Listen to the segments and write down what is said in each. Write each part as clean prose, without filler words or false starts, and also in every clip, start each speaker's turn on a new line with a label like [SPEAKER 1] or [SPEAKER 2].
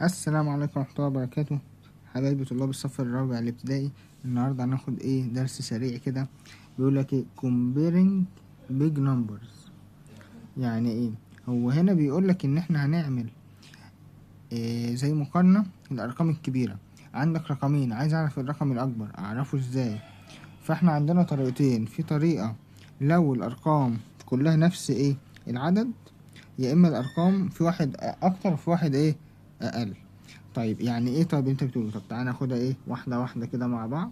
[SPEAKER 1] السلام عليكم ورحمة الله وبركاته حبايبي طلاب الصف الرابع الابتدائي. النهاردة هناخد ايه درس سريع كده، بيقول لك ايه comparing big numbers. يعني ايه؟ هو هنا بيقول لك ان احنا هنعمل إيه زي مقارنة الارقام الكبيرة. عندك رقمين، عايز اعرف الرقم الاكبر، اعرفه ازاي؟ فاحنا عندنا طريقتين. في طريقة لو الارقام كلها نفس ايه العدد، يا اما الارقام في واحد اكتر وفي واحد ايه اقل. طيب يعني ايه؟ طيب انت بتقوله. طب تعالى ناخدها ايه واحده واحده كده مع بعض.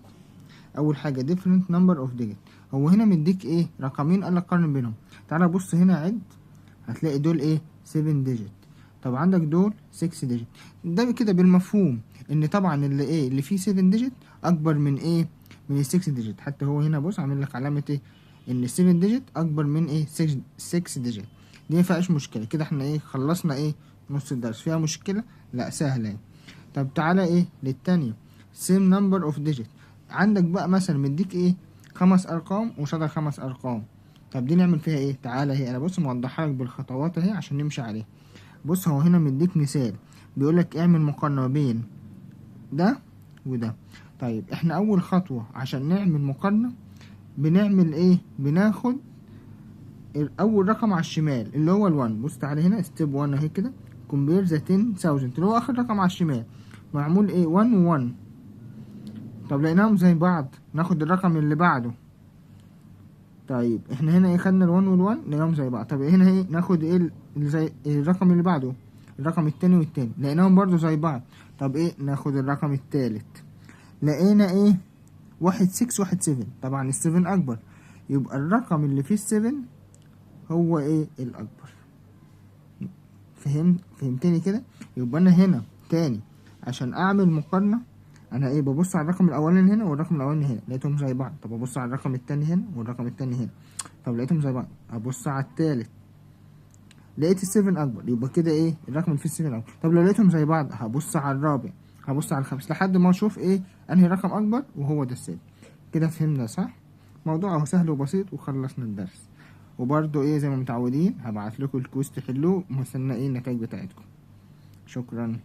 [SPEAKER 1] اول حاجه different number of digit. هو هنا مديك ايه رقمين، قال لك قارن بينهم. تعالى بص هنا عد، هتلاقي دول ايه 7 digit. طب عندك دول 6 digit. ده كده بالمفهوم ان طبعا اللي ايه اللي فيه 7 digit اكبر من ايه من 6 digit. حتى هو هنا بص عامل لك علامه ايه ان 7 digit اكبر من ايه 6 digit. دي ما فيهاش مشكله. كده احنا ايه خلصنا ايه نص الدرس. فيها مشكله؟ لا، سهله. طب تعالى ايه للتانية same number of digit. عندك بقى مثلا مديك ايه 5 ارقام وصدر 5 ارقام. طب دي نعمل فيها ايه؟ تعالى اهي، انا بص موضحها لك بالخطوات اهي عشان نمشي عليها. بص هو هنا مديك مثال بيقول لك اعمل مقارنة بين ده وده. طيب احنا اول خطوة عشان نعمل مقارنة بنعمل ايه؟ بناخد اول رقم على الشمال اللي هو ال1. بص تعالى هنا step 1 اهي كده، compare the 10,000 اللي هو اخر رقم على الشمال، معمول ايه 1 و 1. طب لقيناهم زي بعض، ناخد الرقم اللي بعده. طيب احنا هنا ايه خدنا ال1 وال1 لقيناهم زي بعض. طب هنا ايه ناخد ايه اللي زي الرقم اللي بعده، الرقم التاني والتاني، لقيناهم برضو زي بعض. طب ايه ناخد الرقم التالت، لقينا ايه 1 6 1 7، طبعا ال7 اكبر، يبقى الرقم اللي فيه ال7 هو ايه الاكبر. فهمتني كده؟ يبقى انا هنا تاني عشان اعمل مقارنة انا ايه ببص على الرقم الاولاني هنا والرقم الاولاني هنا، لقيتهم زي بعض. طب ابص على الرقم التاني هنا والرقم التاني هنا، طب لقيتهم زي بعض. ابص على التالت لقيت ال seven اكبر، يبقى كده ايه الرقم اللي فيه ال seven اكبر. طب لو لقيتهم زي بعض هبص على الرابع، هبص على الخامس، لحد ما اشوف ايه انهي رقم اكبر وهو ده ال seven. كده فهمنا صح؟ موضوع اهو سهل وبسيط وخلصنا الدرس. وبرده ايه زي ما متعودين هبعت لكم ال quiz تحلوه، ومستنى ايه النتائج بتاعتكم. شكرا.